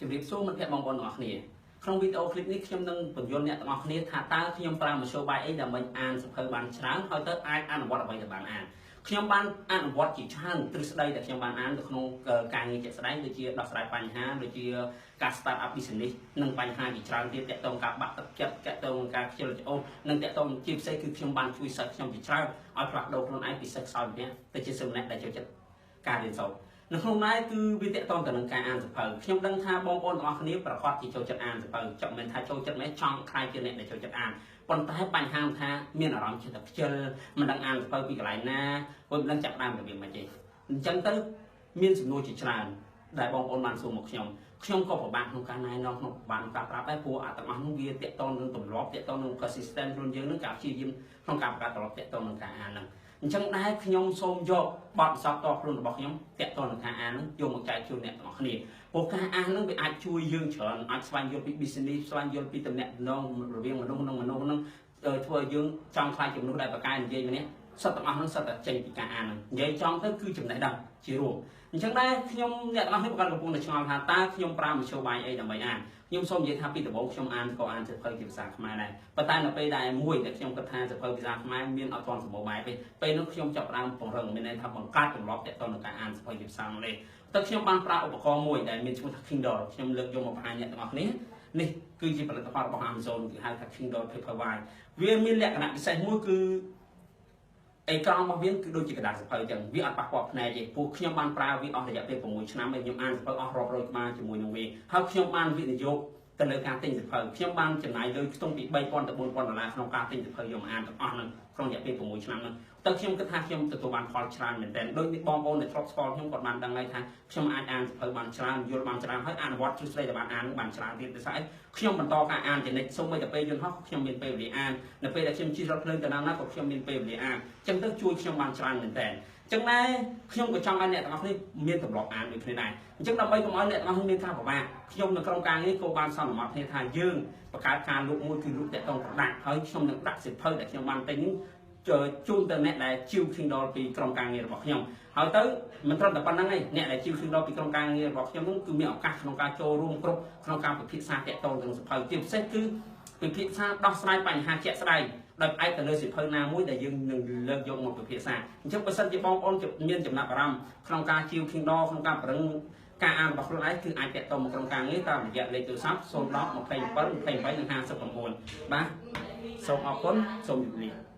ជំរាបសួរមិត្តភក្តិបងប្អូនទាំងអស់គ្នាក្នុងវីដេអូឃ្លីបនេះខ្ញុំនឹងពន្យល់អ្នកទាំងអស់គ្នាថាតើខ្ញុំប្រើមធ្យោបាយអីដើម្បីអានសៀវភៅបានច្រើនហើយទៅអាចអនុវត្តអ្វីដែលបានអានខ្ញុំបានអនុវត្តជាច្រើនទ្រឹស្ដីដែលខ្ញុំបានអាននៅក្នុងការងារជាក់ស្ដែងដូចជាដោះស្រាយបញ្ហាដូចជាការ start up business និងបញ្ហាជាច្រើនទៀតទាក់ទងការបាក់ទឹកចិត្តទាក់ទងនឹងការខ្ជិលច្អូសនិងទាក់ទងជាពិសេសគឺខ្ញុំបានជួយសិស្សខ្ញុំជាច្រើនឲ្យផ្លាស់ប្ដូរខ្លួនឯងពីសិស្សខ្សោយម្នាក់ទៅជាសិស្សម្នាក់ដែលចូលចិត្តការរៀនសូត្រនៅក្នុងដែរគឺវាទាក់ទងទៅនឹងការអានសៀវភៅខ្ញុំដឹងថាបងប្អូនទាំងអស់គ្នាប្រកាសជាចូលចិត្តអានសៀវភៅចាំមិនថាចូលចិត្តមែនចង់ខ្លាយជាអ្នកដែលចូលចិត្តអានប៉ុន្តែបញ្ហាថាមានអារម្មណ៍ចិត្តតែខ្ជិលមិនដឹងអានសៀវភៅពីកន្លែងណាព្រោះមិនដឹងចាប់ដើមរបៀបម៉េចទេអញ្ចឹងទៅមានសំណួរជាច្រើនដែលបងប្អូនបានសួរមកខ្ញុំខ្ញុំក៏ពិបាកក្នុងការណែនាំក្នុងពិបាកក្នុងការប្រាប់ដែរព្រោះអាទាំងអស់នោះវាទាក់ទងនឹងទម្លាប់ទាក់ទងនឹង persistent ខ្លួនយើងនឹងការព្យាយាមក្នុងការបង្កើតទម្លាប់ទាក់ទងនឹងការអានហ្នឹងអញ្ចឹងដែរខ្ញុំសូមយកបទពិសោធន៍តខ្លួនរបស់ខ្ញុំទាក់ទងនឹងការអានហ្នឹងយកមកចែកជូនអ្នកទាំងអស់គ្នាព្រោះការអានហ្នឹងវាអាចជួយយើងច្រើនអាចស្វែងយល់ពី business ស្វែងយល់ពីទំនាក់ទំនងរវាងមនុស្សនិងមនុស្សហ្នឹងធ្វើឲ្យយើងចង់ខ្លាចជំនួសដែលបកកែនិយាយម្នាក់សិតទាំងអស់ហ្នឹងសិតតែចេញពីការអានហ្នឹងនិយាយចង់ទៅគឺចំណេះដឹងជារួមអញ្ចឹងដែរខ្ញុំអ្នកទាំងអស់នេះប្រកាសកំពុងតែឆ្ងល់ថាតើខ្ញុំប្រើមធ្យោបាយអីដើម្បីអានខ្ញុំសូមនិយាយថាពីដំបូងខ្ញុំអានក៏អានសៀវភៅជាភាសាខ្មែរដែរប៉ុន្តែនៅពេលដែលមួយដែលខ្ញុំគិតថាសៀវភៅភាសាខ្មែរមានអត់ទាន់សម្បូរបែបទេពេលនោះខ្ញុំចាប់ផ្ដើមពង្រឹងមានន័យថាបង្កើតទម្លាប់ទាក់ទងនឹងការអានសៀវភៅជាភាសាអង់គ្លេសទៅខ្ញុំបានប្រើឧបករណ៍មួយដែលមានឈ្មោះថា Kindle ខ្ញុំលើកយកមកបង្ហាញអ្នកទាំងអស់គ្នានេះគឺជាផលិតផលរបស់ Amazon គេហៅថា Kindle Paperwhite វាមានលក្ខណៈពិសេសមួយគឺអេក្រង់របស់វាគឺដូចជាក្រដាសសៀវភៅអញ្ចឹងវាអត់ប៉ះពាល់ភ្នែកទេព្រោះខ្ញុំបានប្រើវាអស់រយៈពេល6ឆ្នាំហើយខ្ញុំអានសៀវភៅអស់រាប់រយក្បាលជាមួយនឹងវាហើយខ្ញុំបានវិនិយោគទៅលើការទិញសៀវភៅខ្ញុំបានចំណាយលុយខ្ទង់ពី3000ទៅ4000ដុល្លារក្នុងការទិញសៀវភៅយកមកអានទាំងអស់ហ្នឹងក្នុងរយៈពេល6ឆ្នាំហ្នឹងទៅខ្ញុំគិតថាខ្ញុំទទួលបានផលច្រើនមែនទែនដូចបងប្អូនដែលធ្លាប់ស្គាល់ខ្ញុំគាត់បានដឹងហើយថាខ្ញុំអាចអានសៀវភៅបានច្រើនយល់បានច្រើនហើយអនុវត្តទ្រឹស្ដីដែលបានអានបានច្រើនទៀតដោយសារអីខ្ញុំបន្តការអានជានិច្ចសូម្បីតែពេលយន្តហោះខ្ញុំមានពេលវេលាអាននៅពេលដែលខ្ញុំជិះរថភ្លើងទៅណាក៏ខ្ញុំមានពេលវេលាអានអញ្ចឹងទៅជួយខ្ញុំបានច្រើនមែនទែនអញ្ចឹងដែរខ្ញុំក៏ចង់ឲ្យអ្នកទាំងអស់គ្នាមានទម្លាប់អានដូចគ្នាដែរអញ្ចឹងដើម្បីកុំឲ្យអ្នកទាំងអស់គ្នាមានការពិបាកខ្ញុំនៅក្រុមការងារក៏បានសន្មតគ្នាថាយើងបង្កើតការលក់មួយគឺលក់តាក់ទងប្រដាក់ហើយខ្ញុំនឹងដាក់សៀវភៅដែលខ្ញុំបានទិញជូនទៅអ្នកដែលជីវ Kindle ពីក្រុមការងាររបស់ខ្ញុំហើយទៅមិនត្រឹមតែប៉ុណ្្នឹងទេអ្នកដែលជីវ Kindle ពីក្រុមការងាររបស់ខ្ញុំនោះគឺមានឱកាសក្នុងការចូលរួមគ្រប់ក្នុងការពិភាក្សាតាក់ទងនឹងសៀវភៅជាពិសេសគឺពិភាក្សាដោះស្រាយបញ្ហាជាក់ស្ដែងដោយផ្អែកទៅលើសៀវភៅណាមួយដែលយើងនឹងលើកយកមកពិភាក្សាអញ្ចឹងបើសិនជាបងប្អូនមានចំណាប់អារម្មណ៍ក្នុងការជីវ Kindle ក្នុងការប្រឹងការអានរបស់ខ្លួនឯងគឺអាចតាក់ទងមកក្រុមការងារតាមរយៈលេខទូរស័ព្ទ010 27 28និង59បាទសូមអរគុណសូមជម្រាបលា។